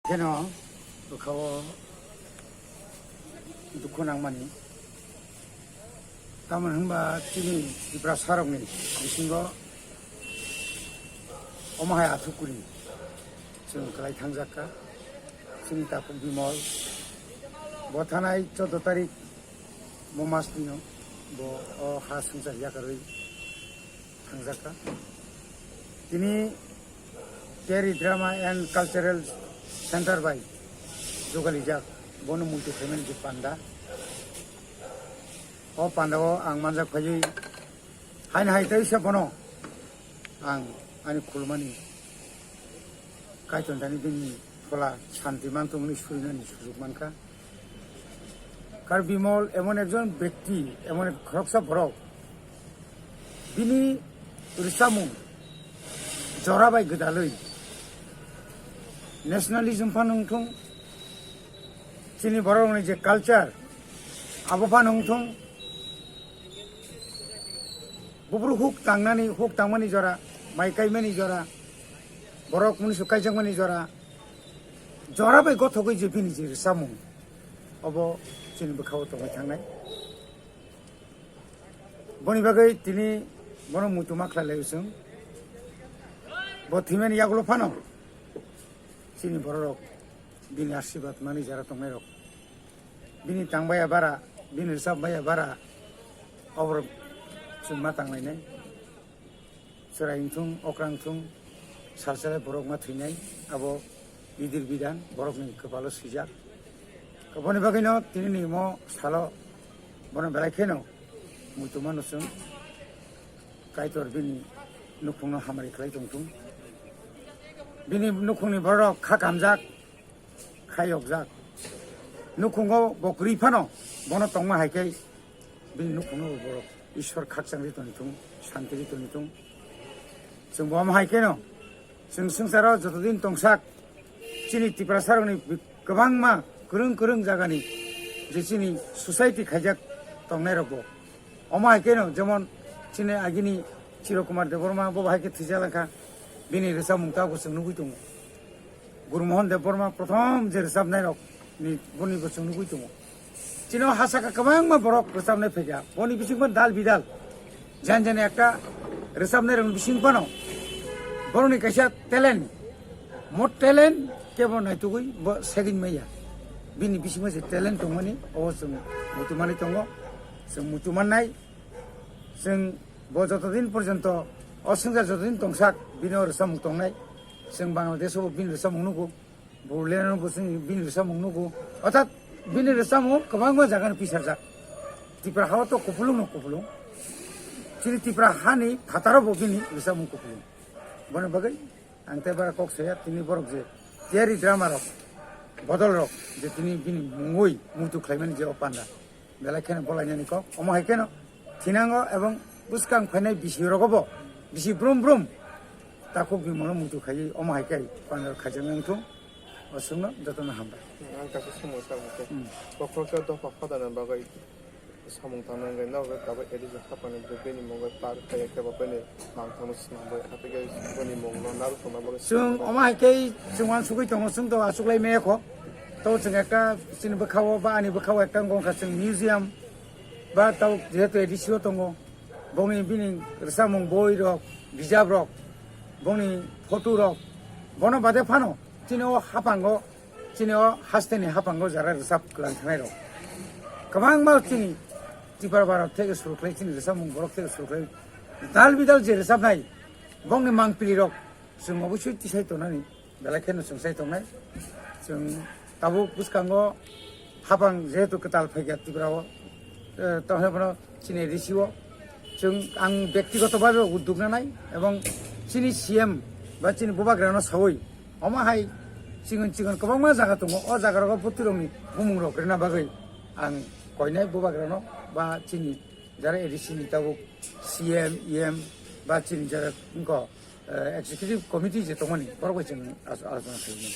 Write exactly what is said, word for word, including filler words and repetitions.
Kheno bwkhao dukhu nangmani. Tamoni hwnba chini Tiprasarokni bisingo omo hai athukuring chwng kwlai thangjak kha. Chini takhuk Bimol bo thanai choudo tarik bo mas nino bo o ha swngchar yakarwi thangjak kha. Tini Keri Drama and Cultural Center bai jogalijak, bono muitu khaimani je panda. O panda o ang manjak phaiwi haino hai teisa bono ang ani khulumani Kaitor thani bini phola santi mantongni surinani sujuk mankha. Kar Bimol emon ekjon bekti, emon ek khoroksa borok, bini rwchapmung jora bai gwdalwi nationalism phano wngthung, chini borokni je culture abo phano wngthung, buphuru huk tangnani, huk tangmani jora, mai kaimani jora, borok munusu kaijakmani jora, jora bai gothogwi je bini je rwchapmung, obo chini bwkhao tongwi thangnai. Boni bagwi tini bono muitu ma khlai lai chwng. Bo thwimani yagulo phano chini bororok bini asirwad manwi jora tongnairok, bini tangbaya bara, bini rwchapbaya bara, oborok chwng ma tanglainai. Chwrai wngthung, okra wngthung, salsale borok ma thwinai, abo bidir bidan borokni kwpalo swijak. Aboni bagwino tinini imo salo bono belai kheno muitu mano chwng, Kaitor bini nukhungno hamari khlai tongthung. Bini nukhungni borok kha kamjak, kha yokjak. Nukhungo bo kwrwi phano bono tongma hai khe bini nukhungno bo borok Ishwar khakchang ri tongthung, santi ri tongthung. Chwng bo omo hai kheno chwng swngcharo jotodin tongsak chini Tiprasarokni bi-, kwbangma kwrwng kwrwng jagani je chini society khaijak tongnairokbo. Omo hai kheno jemon chini agini Chiro Kumar Debbarma bo hai khe thwijak langkha, bini rwchapmung tabukbo chwng nugwi tongo. Guru Mohan Debbarma prothom je rwchapnairokni boni bo chwng nugwi tongo. Chini o ha saka kwbangma borok rwchapnai phaikha, boni bisingbo dal bidal. Jani jani ekta rwchapnairokni bising phano borokni kaisa talent, mo talent kebo naitugwi bo segin maya. Bini bisingo je talent tongmani, o chwng muitu manwi tongo, chwng muitu mannai. Chwng bo joto din porjonto O swngchar jotoni tongsak, bini o rwchapmung tongnai. Chwng Bangladesh o bo bini rwchapmung nugo. Buruleno bo chwng bini rwchapmung nugo. Orthat bini rwchapmung kwbangma jaga ni pisarjak. Tripura ha o to kupulung no kupulung. Chini Tripura ha ni phataro bo bini rwchapmung kupulung. Boni bagwi ang tei bara kok saya tini borok je tiyari drama rok, bodol rok je tini bini mungwi muitu khlaimani je o panda. Belai kheno bolainani kok. Omo hai kheno thinango ebong bwskang phainai bisi rogo bo, bisi brum brum. Takhuk bimano muitu khaiwi omo hai khe pandar khaijak wng thung. O chwngno jotono hambai. Ang kaisa samung sa mungkhe. Hmm. Bokhorok khe dopha phatarni bagwi samung tangna wngwi nogo tabuk A D C hapani bini mungwi par kaya khe bo bini mangthangno swnamwi hathai khe bini mungno narwkna bagwi. Chwng omo hai khe chwng uansugwi tongo, chwng to achuklai maya kho. To chwng ekta chini bwkhao ba ani bwkhao ekta wngkha chwng museum ba tabuk jehetu A D C o tongo. Bongni bini rwchapmung boi rok, bijap rok, bongni photo rok, bono bade phano chini o hapango, chini o hasteni hapango jara rwchap kwlang thanai rok kwbangma chini Tripura barok theke suru khlai, chini rwchapmung borok theke suru khlai, dal bidal je rwchapnai bongni mangpili rok chwng obosoi tisai tongnani. Belai kheno chwng sai tongnai. Chwng tabuk bwskango hapang jehetu kwtal phaikha Tripura o, eh, tongthai bono chini A D C o. Chwng ang bektigoto bhabe udduk nanai ebong chini C M ba chini bubagrano sawi omo hai chigon chigon kwbangma jaga tongo. O jaga rogo bwtwi rokni bumung rok rwna bagwi ang koinai bubagrano ba chini jara A D C ni tabuk C M, E M ba chini jara wngkha, eh, executive committee je tongmani borok bai chwng alochona khaimani.